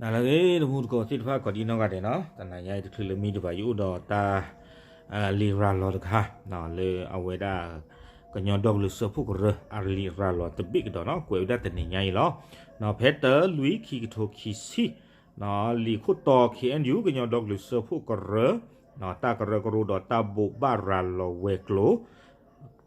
နၤလၢအဂ့ၤ တမူတကိးသ့ၣ်တဖၣ် ကိးဒံနီၢ်ဂၤဒဲးနီၤ, တနၤညါအံၤတချုးလၢမံတဘၣ် ယအိၣ်ဒီးတၢ် လံာ်ရၤလီၤတခါ လၢအဝဲဒၣ် ကညီဒီကလုာ်စၢဖှိၣ်ကရၢ အလံာ်ရၤလီၤတဘ့ၣ်ကဒီးနီၤ, ကွဲးဝဲဒၣ်တနံၤညါအံၤလီၤ. ဖဲတၢလွံၢ်ခံကထိခံဆံ လံာ်ခိၣ်တီ ခ့ၣ်အဲၣ်ယူၣ် ကညီဒီကလုာ်စၢဖှိၣ်ကရၢ တၢ်ကရၢကရိဒီးတၢ်ဘိးဘၣ်ရၤလီၤဝဲၤကျိၤ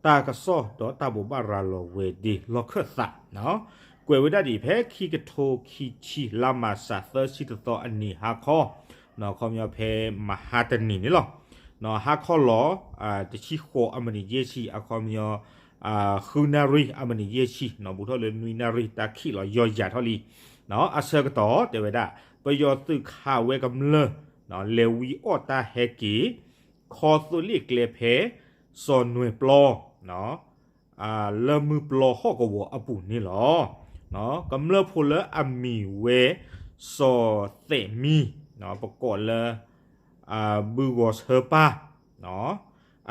တၢ်ကစီၣ်ဒီးတၢ်ဘိးဘၣ်ရၤလီၤဝဲၤဒ့လီၢ်ခၢၣ်သး, ကွဲးဝဲဒၣ်ဒ်အံၤ ဖဲခံကထိခံဆံ လါမၢ်ၡး သၢဆံတသီအနံၤဟါခီ, အခီပညီဖဲမဟါတနံၤန့ၣ်လီၤ. ဟါခီလီၤ တဆံဃိးအမံးနံးယဲၢ်ဆံ အခီပညီ ဃုနၣ်ရံၣ်အမံးနံးယဲၢ်ဆံ ဘူးထီၣ်လၢနွံနၣ်ရံၣ် တၢ်ခံးလီၤယီၢ်ယၤထီၣ်လံ. အဆၢကတီၢ်တဲဝဲဒၣ် ပယီၤသုးခးဝဲကမျၢၢ် လဲၤဝံအီၣ်တၢ်ဟဲက့ၤ ခီသိလ့ၣ်ကျဲဖဲ စီၤနွဲၣ်ပျီ လၢမုၢ်ပျီဟီၣ်ကဝီၤအပူၤန့ၣ်လီၤ. ကမျၢၢ်ဖိလၢအမံၤဝဲ စီၤသဲးမံ ပကိးလၢ ဘုဂီၤဆၢပၢ်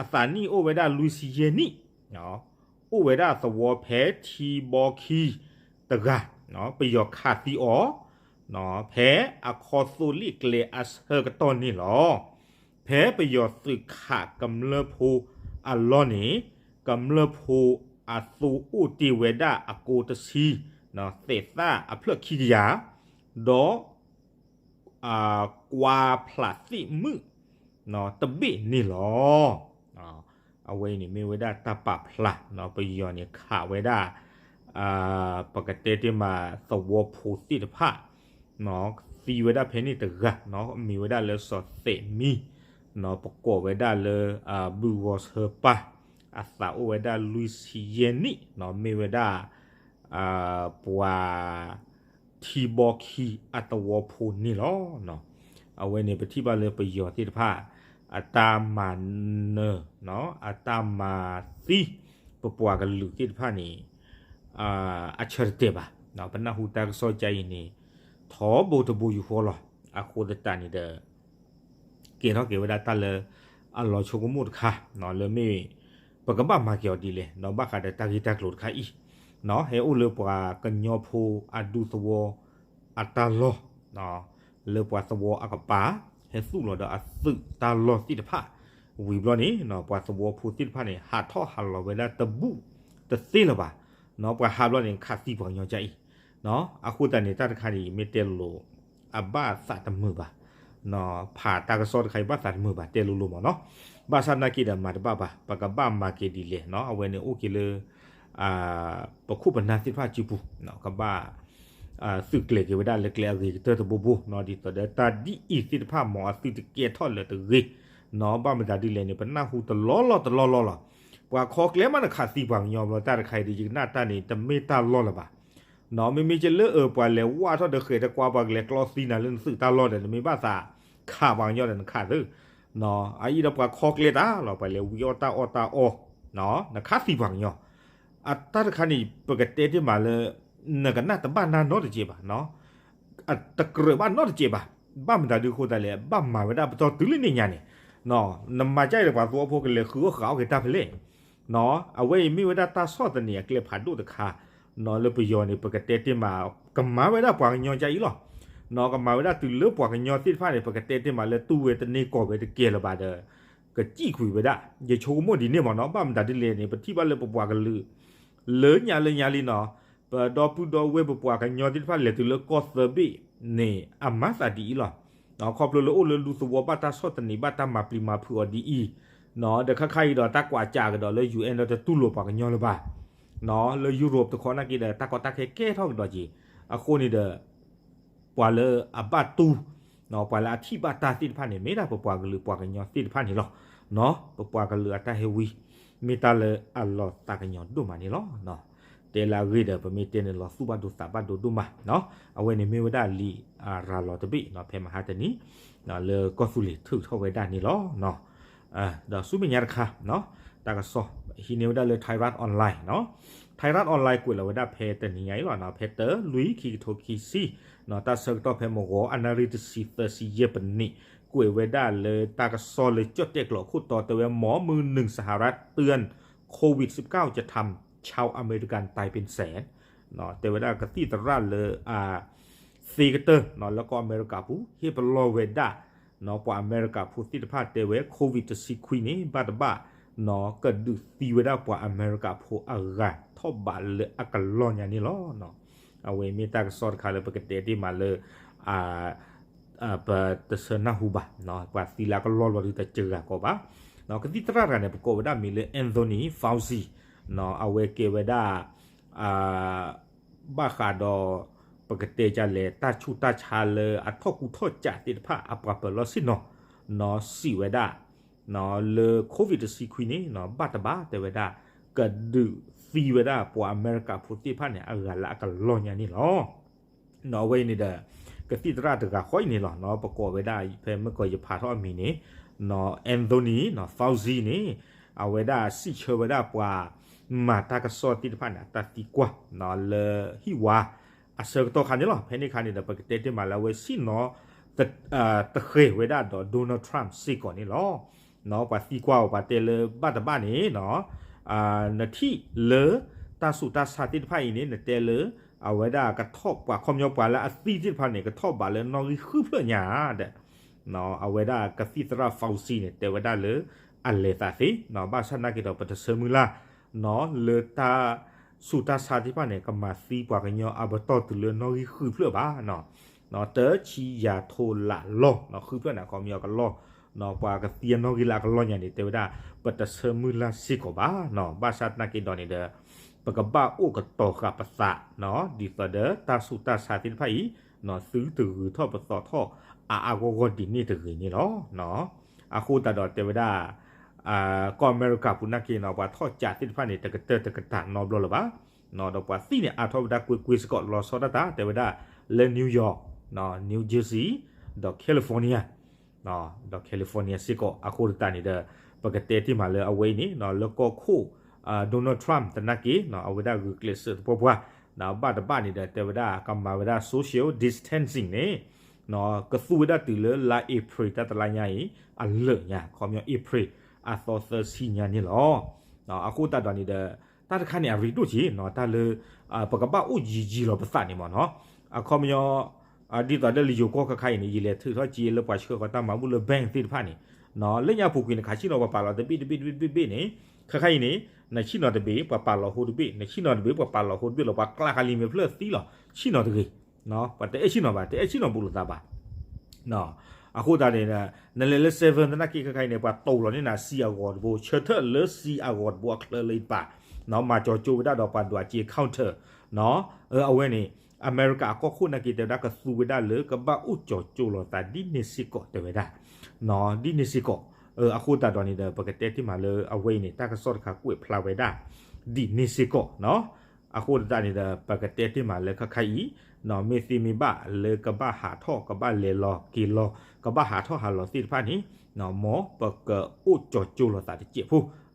အသးနံၣ်အိၣ်ဝဲဒၣ်လွံၢ်ဆံယဲၢ်နံၣ်, အိၣ်ဝဲဒၣ်သဝီဖဲထံဘီခံတဂၤ, ပယီၤခးသံအီၤ ဖဲအခီသိလ့ၣ်ကျဲအဆၢကတီၢ်န့ၣ်လီၤ. ဖဲပယီၤသုးခးကမျၢၢ်ဖိအလီၢ်န့ၣ် ကမျၢၢ်ဖိအသိအိၣ်တ့ၢ်ဝဲဒၣ်အကိတဆံ, သဲးသၣ်အဖျၢၣ်ခံကယၤ, ဒီး ကွါဖျးသ့ၣ်မုၣ် တဘ့ၣ်န့ၣ်လီၤ. အဝဲအံၤန့ၣ်မ့ၢ်ဝဲဒၣ်တၢ်ပာ်ဖျါ ပယီၤန့ၣ်ခးဝဲဒၣ် ပကတဲတ့ၢ်မးသဝီဖိသ့ၣ်တဖၣ် သံဝဲဒၣ်ဖဲန့ၣ်တဂၤ မံၤဝဲဒၣ်လၢစီၤသဲးမံ ပကိးဝဲဒၣ်လၢ ဘုဂီၤဆၢပၢ် အသးအိၣ်ဝဲဒၣ်လွံၢ်ဆံယဲၢ်နံၣ် မ့ၢ်ဝဲဒၣ် ပှၤ ထံဘီခံအသဝီဖိန့ၣ်လီၤ. အဝဲန့ၣ်ပထံၣ်ဘၣ်လၢပယီၤသ့ၣ်တဖၣ် အတၢ်မၤနၢၤ အတၢ်မၤသံ ပပှၤကလုာ်သ့ၣ်တဖၣ်န့ၣ် အဆၢတတဲာ်ဘၣ်. ပနၢ်ဟူတၢ်ကစီၣ်ကါအံၤန့ၣ် ထီဘိတဘိယူၢ်ဃီလီၤ. အဃိသတးန့ၣ်ဒီး ကဲထီၣ်က့ၤဝဲဒၣ်တၢ်လၢ အလီၤဆိကမိၣ်တခါ လၢမ့ၢ် ပကဘၣ်မၤက့ၤအီၤဒ်လဲၣ် ဒီးဘၣ်ဃးဒီးတၢ်ဂ့ၢ်တၢ်ကျိၤတခါအံၤ ဟဲအိၣ်လၢပှၤကညီဖိအဒူသဝီအတၢ်လီၢ် လၢပှၤသဝီအကပၤ ဟဲသူၣ်လီၤဒီးအသုးတၢ်လီၢ်သ့ၣ်တဖၣ် ဝံၤဘျီန့ၣ် ပှၤသဝီဖိသ့ၣ်တဖၣ်န့ၣ် ဟးထီၣ်ဟးလီၤဝဲဒၣ်တဘူၣ်တသ့လၢၤဘၣ်. ပှၤဟးဘျီန့ၣ် ခးသံပှၤကညီကါအံၤ အဃိသတးန့ၣ် တၢ်တခါန့ၣ် မ့ၢ်တဲလိၤလိၤ အဘၣ်သးတမုာ်ဘၣ်. ဖးတၢ်ကစီၣ်တခါအံၤ ဘၣ်သးတမုာ်ဘၣ် တဲလိၤလိၤမ့ၢ်နီၤ. ဘၣ်ဆၣ်နာ်က့ဒီးမၤတဘၣ်ဘၣ် ပကဘၣ်မၤက့ၤဒ်လဲၣ်နီၤ အဝဲန့ၣ်အိၣ်က့ၤလၢ ပခိၣ်ပနၢ်သ့ၣ်တဖၣ်စုပူၤ ကဘၣ် သုးကျဲၤက့ၤဝဲဒၣ်လၢကျဲအဂ့ၤကတၢၢ်တဘိဘိနီၤ ဒ်သိးဒီးတၢ်ဒ်အံၤသ့ၣ်တဖၣ် မ်အသုတကဲထီၣ်လၢၤတဂ့ၤနီၤ ဘၣ်မတၤဒ်လဲၣ်န့ၣ် ပနၢ်ဟူတလီၢ်လီၢ်တလီၢ်လီၢ်လီၤ. ပှၤခီကျဲမးနခးသံပှၤကညီဘျီ တၢ်တခါအံၤဒီး ယကနၣ်တၢ်န့ၣ် တမ့ၢ်တၢ်လီၢ်လၢၤဘၣ်နီၤ. မ့မ့ၢ်ကလၢအပှၤလဲၤဝၢ်ထီၣ်ဒီးဃဲၤတကွၢ် ပှၤကလဲၤကျီသံနၤလၢနသုးတၢ်လီၢ်ဒီး နမ့ၢ်ဘၣ်သးခးပှၤကညီဒီးနခးသု အအံၤဒီးပှၤခီကျဲတၢ်လီၤ ပှၤလဲၤဝံအီၣ်တၢ်အီၣ်တၢ်အီ နခးသံပှၤကညီ အတၢ်တခါန့ၣ် ပကတဲတ့ၢ်မးလၢ နကနၣ်တဘၣ်နၢ်နီတစဲးဘၣ်နီၤ အတကြၢးဘၣ်နီတစဲးဘၣ်. ဘၣ်မတၤဒုးအဃိသတးလဲၣ် ဘၣ်မၤဝဲဒၣ်ပတီၢ်တုၤလၢန့ၣ်ညါန့ၣ် နမၤကါအံၤဒီးပှၤသဝီဖိကလဲၤဃုအီၣ်ဃုအီၣ်က့ၤတၢ်ဖဲလဲၣ် အဝဲအံၤမ့ၢ်ဝဲဒၣ်တၢ်ဆီၣ်သနံးအကျဲဖးဒိၣ်တခါ လၢပယီၤန့ၣ် ပကတဲတ့ၢ်မး ကမၤဝဲဒၣ်ပှၤကညီကါအံၤလီၤ. ကမၤဝဲဒၣ်တုၤလၢပှၤကညီသ့ၣ်တဖၣ်န့ၣ် ပကတဲတ့ၢ်မးလၢတူၢ်ဝဲတန့ၢ်ကီၢ်ဝဲတကဲလၢၤဘၣ်ဒီး ကစံၣ်ကွံာ်ဝဲဒၣ် ယဆိကမိၣ်ဒ်န့ၣ်မ့ၢ်နီၤ ဘၣ်မတၤဒ်လဲၣ်န့ၣ် ပထံၣ်ဘၣ်လၢပပှၤကလုာ် လၢညါလၢညါလံနီၤ ပဒီပုၢ်ဒီဝဲၢ်ပပှၤကညီသ့ၣ်တဖၣ် လဲၤတုၤလၢကီၢ်သၢဘ့ၣ်န့ၣ် အမၤသးဒ်အံၤလီၤ. ခီဖျိလၢအိၣ်လၢလူသဝီဘၣ်တၢ်ဆီၣ်သနံးဘၣ်တၢ်မၤပျံၤမၤဖုးအီၤဒ်အံၤ ဒီးခါခါအံၤဒီးတၢ်ကွၢ်ကးကဒီးလၢ ယူၣ်အဲၣ် ဒီးတတူၢ်လိာ်ပှၤကညီလၢၤဘၣ် လၢယူရိးတခီနာ်က့ဒီး တၢ်ကီတၢ်ခဲကဲထီၣ်ကဒီးက့ၤ အဃိန့ၣ်ဒီး ပှၤလၢအဘၣ်တူၢ် ပှၤလၢအထံၣ်ဘၣ်တၢ်သ့ၣ်တဖၣ်န့ၣ် မ့ၢ်ဒၣ်ပပှၤကလုာ်ပှၤကညီသ့ၣ်တဖၣ်န့ၣ်လီၤ. ပပှၤကလုာ်အတၢ်ဟဲဝံ မ့ၢ်တၢ်လၢအလီၤသးကညီၤဒိၣ်မးန့ၣ်လီၤ. တဲလၢအဂ့ၢ်ဒီး ပမ့ၢ်တဲန့ၣ်လီၤသူၣ်ဘၣ်ဒိသးဘၣ်ဒိဒိၣ်မး အဝဲန့ၣ်မ့ၢ်ဝဲဒၣ်လံာ်ရၤလီၤတဘ့ၣ် ဖဲမဟါတနံၤ လၢကီၢ်သူလ့ၤထုးထီၣ်ဝဲဒၣ်န့ၣ်လီၤ. ဒီးဆူမဲာ်ညါတခါ တၢ်ကစီၣ်ဟံးန့ၢ်ဝဲဒၣ်လၢ Thairath Online, Thairath Online ကွဲးလီၤဝဲဒၣ်ဖဲတနံၤညါအံၤလီၤ. ဖဲတၢလွံၢ်ခံကထိခံဆံ တၢ်ဆၢကတီၢ်ဖဲမုၢ်ဂီၤ အနၣ်ရံၣ်တဆံသၢဆံယဲၢ်ပနံး ကွဲးဝဲဒၣ်လၢတၢ်ကစီၣ်လၢကၠီၣ်တဲၣ်ကျိာ်အခိၣ်တီတဲဝဲ หมอมือหนึ่งสหรัฐเตือน โควิดสิบเก้าจะทำชาวอเมริกันตายเป็นแสน တဲဝဲဒၣ်ကသံၣ်သရၣ်လၢအ သ့ကတၢၢ်လၢကီၢ်အမဲရကၤပူၤ ဟ့ၣ်ပလီၢ်ဝဲဒၣ် ပှၤအမဲရကၤဖိသ့ၣ်တဖၣ်တဲဝဲ COVID တဆံခွံန့ၣ် ဘၣ်တဘၣ် ကဒုးသံဝဲဒၣ်ပှၤအမဲရကၤဖိအဂၤထီၣ်ဘးလၢအကလီၢ်ညါန့ၣ်လီၤ. အဝဲမ့ၢ်တၢ်ကစီၣ်တခါလၢပကတဲတ့ၢ်မးလၢ ပတဆၢနၢ်ဟူဘၣ် ပှၤသံလၢအကလီၢ်လီၤဒုးတစှၤကီးဘၣ်. ကသံၣ်သရၣ်တဂၤန့ၣ် ပကိးဝဲဒၣ်မံၤလၢ Anthony Fauci အဝဲကဲဝဲဒၣ် ဘၣ်ဃးဒီး ပကတဲဒ်လဲၣ် တၢ်ဆူးတၢ်ဆါလၢအထီၣ်ကူထီၣ်ကးသ့ၣ်တဖၣ် အပှၤပၢၤလီၢ်ဆ့ၣ်နီၤ စံးဝဲဒၣ် လၢ COVID တဆံခွံန့ၣ် ဘၣ်တဘၣ်တဲဝဲဒၣ် ကဒုးသံဝဲဒၣ်ပှၤအမဲရကၤဖိသ့ၣ်တဖၣ်န့ၣ် အဂၤလၢအကလီၢ်ညါန့ၣ်လီၤ. အဝဲအံၤန့ၣ်ဒီး ကသံၣ်သရၣ်တဂၤဃီအံၤန့ၣ်လီၤ. ပကိးဝဲဒၣ် ဖဲမ့ၢ်ကီးယဖးထီၣ်အမံၤန့ၣ် Anthony Fauci န့ၣ် အဝဲဒၣ်စံးဆၢဝဲဒၣ်ပှၤမၤတၢ်ကစီၣ်သ့ၣ်တဖၣ်န့ၣ် အတၢ်သံကွၢ် လၢဟံၣ်ဝါ အဆၢကတီၢ်ခါန့ၣ်လီၤ. ဖဲန့ၣ်အခါန့ၣ်ဒီး ပကတဲတ့ၢ်မးလၢအဝဲဆ့ၣ်နီၤ တဃဲၤဝဲဒၣ်ဒီး Donald Trump စ့ၢ်ကီးန့ၣ်လီၤ. ပှၤသံကွၢ်အီၤ ပှၤတဲလၢဘၣ်တဘၣ်န့ၣ် နထံၣ်လၢ တၢ်ဆူးတၢ်ဆါသ့ၣ်တဖၣ်အံၤန့ၣ် နတဲလၢ အဝဲဒၣ်ကထီၣ်ပှၤခီပညီပှၤလၢအသံသ့ၣ်တဖၣ်န့ၣ် ကထီၣ်ဘးလၢနီၣ်ဂံၢ်ဃုဖျၢၣ်ညါဒီး အဝဲဒၣ်ကသံၣ်သရၣ် Fauci န့ၣ် တဲဝဲဒၣ်လၢ အလဲၤသးသ့ ဘၣ်ဆၣ်နာ်က့ဒီး ပတဆၢမုၢ်လၢ် လၢတၢ်ဆူးတၢ်ဆါသ့ၣ်တဖၣ်န့ၣ် ကမၤသံပှၤကညီအါဘၢၣ်တီၢ်တုၤလၢနီၣ်ဂံၢ်ဃုဖျၢၣ်ဘၣ် တဆံယၤထိးလးလီၢ် ဃုဖျၢၣ်န့ၣ် အခီပညီကလီၢ် ပှၤကသံအနီၣ်ဂံၢ်လၢအကလီၢ်ညါန့ၣ် တဲဝဲဒၣ် ပတဆၢမုၢ်လၢ်စ့ၢ်ကီးဘၣ်. ဘၣ်ဆၣ်သနာ်က့ဒီးန့ၣ်ဒီး ပကဘၣ်အိၣ်ကတီၤဃာ်ပသး ဒ်သိးဒီးတၢ်ဆူးတၢ်ဆါသ့ၣ်တဖၣ်အံၤ သုတဂုၤထီၣ်ပသီထီၣ်အါအါဂီၢ်ဂီၢ်ဒ်န့ၣ်တဂ့ၤန့ၣ်လီၤ. အဃိသတးဒီးတဲဝဲဒၣ် ကီၢ်အမဲရကၤပူၤနာ်က့နီၤ ပှၤထီၣ်ကးသ့ၣ်တဖၣ်န့ၣ် တကတၢၢ်တကတၢၢ်နီတဘျီလၢၤဘၣ်. ဒီးပှၤသံန့ၣ် အါထီၣ်ဝဲဒၣ်ကွ့ၢ်ကွ့ၢ်စ့ၢ်ကီး လီၤဆီဒၣ်တၢ် တဲဝဲဒၣ် လၢ New York, New Jersey ဒီး California ဒီး California စ့ၢ်ကီး အဃိသတးန့ၣ်ဒီး ပကတဲတ့ၢ်မးလၢအဝဲအံၤန့ၣ် လၢကီၢ်ခိၣ် Donald Trump သနာ်က့ အဝဲဒၣ်ဂုာ်ကျဲးစၢးသပှၢ်ပှၢ် ဘၣ်တဘၣ်န့ၣ်ဒီး တဲဝဲဒၣ်ကမၤဝဲဒၣ် social distancing န့ၣ် ကသူဝဲဒၣ်တုၤလၢလါအ့ဖြ့ၣ်တၢ်တလါညါအံၤ အလၢာ်ညါ ခီပညီအ့ဖြ့ၣ်အသီသၢဆံညါန့ၣ်လီၤ. အဃိသတးဒီးန့ၣ်ဒီး တၢ်တခါန့ၣ် အရ့ဒိၣ်က့ၤနီၤ တၢ်လၢ ပကဘၣ်အိၣ်ယံၤယံၤလီၤပသးန့ၣ်မ့ၢ်နီၤ အခီပညီ ဒ်သိးဒီးလၢယိၤကီၢ်ခါခါအံၤန့ၣ် ယလဲၤထုးထီၣ်က့ၤလၢပှၤဆှၢဃီၤတၢ်မၤဘူၣ်လၢ bank သ့ၣ်တဖၣ်န့ၣ် လၢညါပူၤကွံာ်န့ၣ် ခးဆ့ၣ်နီၤပှၤပာ်လီၤတဘ့ၣ်တဘ့ၣ်တဘ့ၣ်တဘ့ၣ်န့ၣ် ခါခါအံၤန့ၣ် နဆ့ၣ်နီၤတဘ့ၣ် ပှၤပာ်လီၤဟိတဘ့ၣ် နဆ့ၣ်နီၤတဘ့ၣ် ပှၤပာ်လီၤဟိတဘ့ၣ်လီၤ ပှၤကျးဃာ်လံာ်မဲာ်ဖျၢၣ်သံလီၤ ဆ့ၣ်နီၤတဂ့ၤ ပှၤတအဲၣ်ဆ့ၣ်နီၤဘၣ် တအဲၣ်ဆ့ၣ်နီၤဘူးလိာ်သးဘၣ် အဃိသတးန့ၣ် နလဲၤလၢ seven သနာ်က့ခါခါအံၤန့ၣ် ပှၤတိာ်လီၤန့ၢ်နၤစံအဂီၤတဘိ ဆၢထၢၣ်လၢစံအဂီၤတဘိအချၢလၢယပၤ မၤကၠီၤကၠိဝဲဒၣ်ဒီးပှၤဒွးစ့ counter အဝဲန့ၣ် အမဲရကၤအကီၢ်ခိၣ်နာ်က့တဲဝဲဒၣ် ကဘၣ်အိၣ်ကၠီၤကၠိလိာ်သးဒ်န့ၣ်စ့ၢ်ကီးတဲဝဲဒၣ် ဒ်န့ၣ်စ့ၢ်ကီး အဃိသတးဒီးန့ၣ်ဒီး ပကတဲတ့ၢ်မးလၢအဝဲအံၤန့ၣ် တၢ်ကစီၣ်တခါကွဲးဖျါဝဲဒၣ် ဒ်န့ၣ်စ့ၢ်ကီး အဃိသတးန့ၣ်ဒီး ပကတဲတ့ၢ်မးလၢခါခါအံၤ မ့ၢ်သ့မ့ၢ်ဘၣ်လၢကဘၣ်ဟးထီၣ် ကဘၣ်လဲၤလီၤက့ၤလီၤ ကဘၣ်ဟးထီၣ်ဟးလီၤသ့ၣ်တဖၣ်န့ၣ် မ်ပကအိၣ်ကၠီၤကၠိလိာ်သးတစဲးဖိ အစှ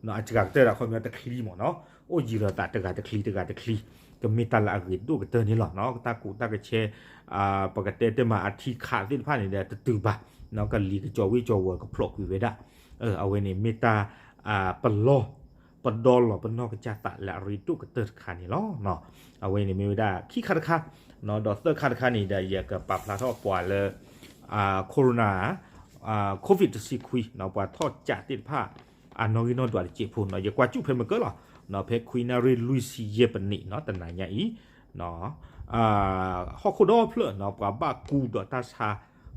ၤကတၢၢ်ဒၣ်ခီပညီတချံမ့ၢ်နီၤ အိၣ်ယံၤလိာ်သးတဂၤတချံတဂၤတချံ ကမ့ၢ်တၢ်လၢအဂ့ၤဒိၣ်ကတၢၢ်န့ၣ်လီၤ. တၢ်ကူၣ်တၢ်ကဆဲ ပကတဲတ့ၢ်မးအထံခးသ့ၣ်တဖၣ်န့ၣ်ဒီးတတုၤဘၣ် ကလံၤကစီၤဝ့ၢ်ကစီၤဝီၤကဖျိးကွံာ်ဝဲဒၣ် အဝဲန့ၣ်မ့ၢ်တၢ် ပလီၢ် ပဒီလီၤပနီၢ်ကစၢ်သးလၢအရ့ဒိၣ်ကတၢၢ်တခါန့ၣ်လီၤ. အဝဲန့ၣ်မ့ၢ်ဝဲဒၣ်ခံခါတခါ ဒီးသၢခါတခါန့ၣ်ဒီး ယကပာ်ဖျါထီၣ်ပှၤလၢ corona COVID တဆံခွံ ပှၤထီၣ်ကးသ့ၣ်တဖၣ် အနီၣ်ဂံၢ်နီၣ်ဒွးတစဲးဖိနီၤ ယကွၢ်စူၣ်ဖဲမ့ၢ်ကၢလီၤ ဖဲခွံနၣ်ရံၣ်လွံၢ်ဆံယဲၢ်ပနံးနီၤ တနၤညါအံၤ ဟီၣ်ခိၣ်ဒီဖျၢၣ်နီၤ ပှၤဘၣ်ကူဒီးတၢ်ဆါ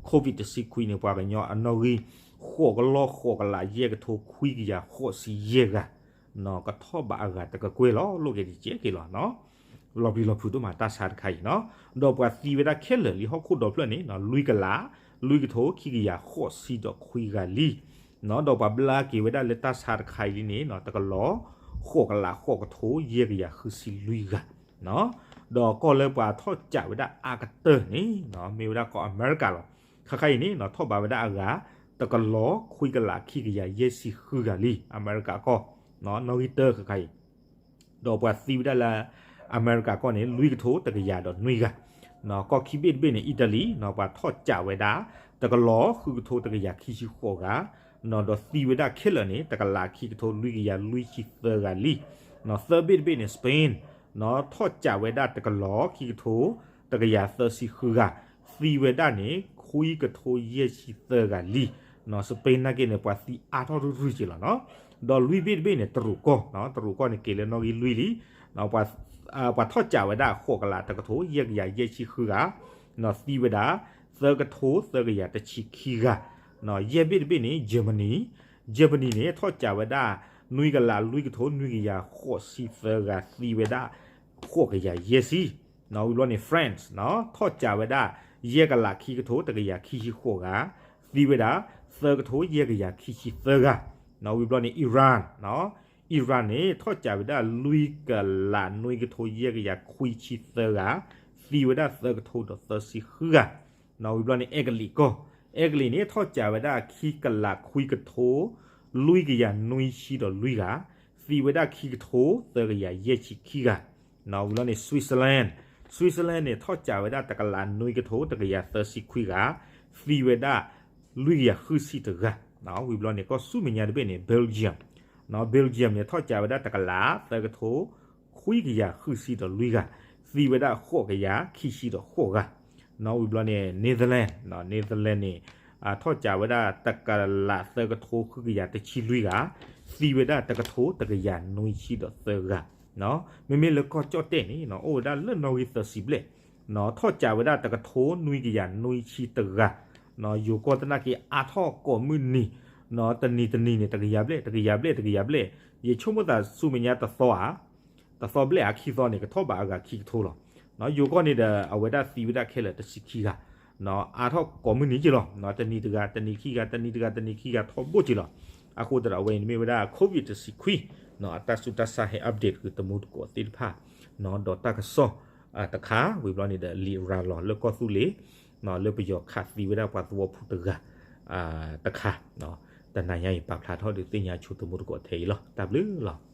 COVID တဆံခွံန့ၣ် ပှၤကညီအနီၣ်ဂံၢ် ဃိးကလီၢ်ဃိးကလးယဲၢ်ကထိခွံကယၤဃိးဆံယဲၢ်ဂၤ ကထီၣ်ဘးအဂၤတကကွဲၢ်လီၤ လိၣ်က့ၤတစဲးက့ၤလီၤနီၤ လီၤပျံၤလီၤဖုးဒိၣ်မးတၢ်ဆါတခါအံၤနီၤ ဒီးပှၤသံဝဲဒၣ်ခဲလၢာ်လံဟီၣ်ခိၣ်ဒီဖျၢၣ်န့ၣ် လွံၢ်ကလး လွံၢ်ကထိခံကယၤဃိးဆံဒီးခွံဂၤလံ ဒီးပှၤဘျါက့ၤဝဲဒၣ်လၢတၢ်ဆါတခါအံၤလံန့ၣ် တကလီၢ် ဃိးကလးဃိးကထိယဲၢ်ကယၤဃုဆံလွံၢ်ဂၤ ဒီးကီၢ်လၢပှၤထီၣ်ကးဝဲဒၣ်အါကတၢၢ်န့ၣ် မ့ၢ်ဝဲဒၣ်ကီၢ်အမဲရကၤလီၤ. ခါခါအံၤန့ၣ် ထီၣ်ဘးဝဲဒၣ်အဂၤ တကလီၢ်ခွံကလးခံကယၤယဲၢ်ဆံဃုဂၤလံ အမဲရကၤကီၢ် နီၣ်ဂံၢ်တၢခါခါအံၤ ဒီးပှၤသံဝဲဒၣ်လၢ အမဲရကၤကီၢ်န့ၣ် လွံၢ်ကထိတကယၤဒီးနွံဂၤ ကီၢ်ခံဘ့ၣ်တဘ့ၣ်န့ၣ် အံၣ်တလံၤ ပှၤထီၣ်ကးဝဲဒၣ် တကလီၢ်ဃုကထိတကယၤခံဆံဃိးဂၤ ဒီးသံဝဲဒၣ်ခဲလၢာ်န့ၣ် တကလးခံကထိလွံၢ်ကယၤလွံၢ်ဆံသၢဂၤလံ. သၢဘ့ၣ်တဘ့ၣ်န့ၣ် Spain ထီၣ်ကးဝဲဒၣ်တကလီၢ်ခံကထိတကယၤသၢဆံဃုဂၤ သံဝဲဒၣ်န့ၣ် ခွံကထိယဲၢ်ဆံသၢဂၤလံ. စပ့းနာ်က့န့ၣ် ပှၤသံအါထီၣ်ရုၢ်ရုၢ်က့လီၤနီၤ. ဒီးလွံၢ်ဘ့ၣ်တဘ့ၣ်န့ၣ် တရူးကီၢ်, တရူးကီၢ်န့ၣ် က့ၤလၢနီၣ်ဂံၢ်လွံၢ်လံ. ပှၤထီၣ်ကးဝဲဒၣ် ဃိးကလး တကထိ ယဲၢ်ကယၤယဲၢ်ဆံဃုဂၤ, သံဝဲဒၣ် သၢကထိ သၢကယၤတဆံခံဂၤ. ယဲၢ်ဘ့ၣ်တဘ့ၣ်န့ၣ် Germany, Germany န့ၣ် ထီၣ်ကးဝဲဒၣ် နွံကလး လွံၢ်ကထိ နွံကယၤဃိးဆံသၢဂၤ, သံဝဲဒၣ် ဃိးကယၤယဲၢ်ဆံ. ဝံၤဘျီန့ၣ် France နီၤ, ထီၣ်ကးဝဲဒၣ် ယဲၢ်ကလး ခံကထိ တကယၤခံဆံဃိးဂၤ, သံဝဲဒၣ် သၢကထိ ယဲၢ်ကယၤခံဆံသၢဂၤ. ဝံၤဘျီန့ၣ် Iran, Iran န့ၣ် ထီၣ်ကးဝဲဒၣ် လွံၢ်ကလး နွံကထိ ယဲၢ်ကယၤခွံဆံသၢဂၤ, သံဝဲဒၣ် သၢကထိ ဒီးသၢဆံဃုဂၤ. ဝံၤဘျီန့ၣ် အဲကလံးကီၢ်, အဲကလံးန့ၣ် ထီၣ်ကးဝဲဒၣ် ခံကလး ခွံကထိ လွံၢ်ကယၤနွံဆံဒီးလွံၢ်ဂၤ, သံဝဲဒၣ် ခံကထိ သၢကယၤယဲၢ်ဆံခံဂၤ. ဝံၤဘျီန့ၣ် Switzerland, Switzerland န့ၣ် ထီၣ်ကးဝဲဒၣ် တကလး နွံကထိ တကယၤသၢဆံခွံဂၤ, သံဝဲဒၣ် လွံၢ်ကယၤဃုဆံတဂၤ. ဝံၤဘျီန့ၣ် ကီၢ်ဆူမဲာ်ညါတဘ့ၣ်န့ၣ် Belgium, Belgium န့ၣ် ထီၣ်ကးဝဲဒၣ် တကလး သၢကထိ ခွံကယၤဃုဆံဒီးလွံၢ်ဂၤ, သံဝဲဒၣ် ဃိးကယၤခံဆံဒီးဃိးဂၤ. ဝံၤဘျီန့ၣ် Netherlands, Netherlands န့ၣ် ထီၣ်ကးဝဲဒၣ် တကလး သၢကထိ ဃုကယၤတဆံလွံၢ်ဂၤ, သံဝဲဒၣ် တကထိ တကယၤနွံဆံဒီးသၢဂၤ. မ့မ့ၢ်လၢကီၢ်ကၠီၣ်တဲၣ်န့ၣ် အိၣ်ဝဲဒၣ်လၢနီၣ်ဂံၢ်သၢဆံဘျဲၣ်, ထီၣ်ကးဝဲဒၣ် တကထိ နွံကယၤနွံဆံတဂၤ. ယိၤကီၢ်သနာ်က့ အါထီၣ်ကိးမုၢ်နံၤ, တနံၤတနံၤန့ၣ် တကယၤဘျဲၣ် တကယၤဘျဲၣ် တကယၤဘျဲၣ်, ယဆိကမိၣ်သးဆူမဲာ်ညါတသီဧါ, တသီဘျဲၣ်ဧါ ခံသီန့ၣ် ကထီၣ်ဘးအဂၤခံကထိလီၤ. ယိၤကီၢ်န့ၣ်ဒီး အဝဲဒၣ်သံဝဲဒၣ်ခဲလၢာ်တဆံခံဂၤ, အါထီၣ်ကိးမုၢ်နံၤက့လီၤ. တနံၤတဂၤ တနံၤခံဂၤ တနံၤတဂၤ တနံၤခံဂၤ ထီဘိက့လီၤ. အဃိသတးဒီး အဝဲအံၤန့ၣ်မ့ၢ်ဝဲဒၣ် COVID တဆံခွံ, အတၢ်ဆူးတၢ်ဆါဟဲ update ဃုာ်တမူတကိးသ့ၣ်တဖၣ်, ဒီးတၢ်ကစီၣ်တခါ, ဝံၤဘျီန့ၣ်ဒီး လံာ်ရၤလီၤလၢကီၢ်သူလ့ၤ လၢပယီၤခးသံဝဲဒၣ်ပှၤသဝီဖိတဂၤတခါ, တနၤညါအံၤ ပာ်ဖျါထီၣ်ဒုးသ့ၣ်ညါဆိတမူတကိးထဲအံၤလီၤ. တၢ်ဘျုးလီၤ.